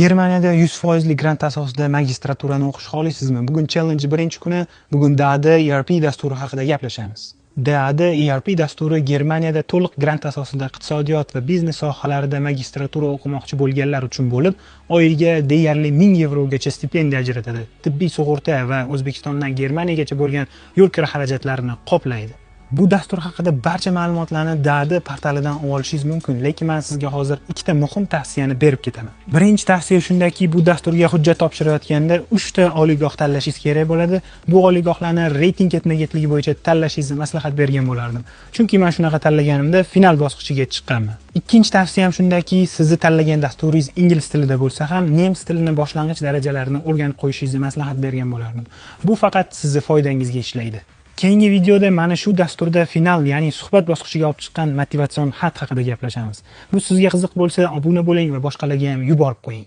Germaniyada 100 foizli grant asosida magistraturani o'qish xohlaysizmi? Bugun challenge birinchi kuni, bugun DAAD ERP dasturi haqida gaplashamiz. DAAD ERP dasturi Germaniyada to'liq grant asosida iqtisodiyot va biznes sohalarida magistratura o'qimoqchi bo'lganlar uchun bo'lib, oyiga deyarli 1000 yevrogacha stipendiya ajratadi. Tibbiy sug'urta va O'zbekistondan Germaniyagacha bo'lgan yo'l kira xarajatlarini qoplaydi. Bu dastur haqida barcha ma'lumotlarni DAAD portalidan olishingiz mumkin, lekin men sizga hozir ikkita muhim tavsiyani berib ketaman. Birinchi tavsiya shundaki, bu dasturga hujjat topshirayotganda 3 ta oliygoh tanlashingiz kerak bo'ladi. Bu oliygohlarni reyting ketma-ketligi bo'yicha tanlashingizni maslahat bergan bo'lardim. Chunki men shunaqa tanlaganimda final bosqichiga chiqqanman. Ikkinchi tavsiyam shundaki, sizni tanlagan dasturingiz ingliz tilida bo'lsa ham, nemis tilini boshlang'ich darajalarini o'rganib qo'yishingizni maslahat bergan bo'lardim. Bu faqat sizni foydangizga ishlaydi. Keyingi videoda mana shu dasturda final, ya'ni suhbat bosqichiga olib chiqqan motivatsion xat haqida gaplashamiz. Bu sizga qiziq bo'lsa, obuna bo'ling va boshqalarga ham yuborib qo'ying.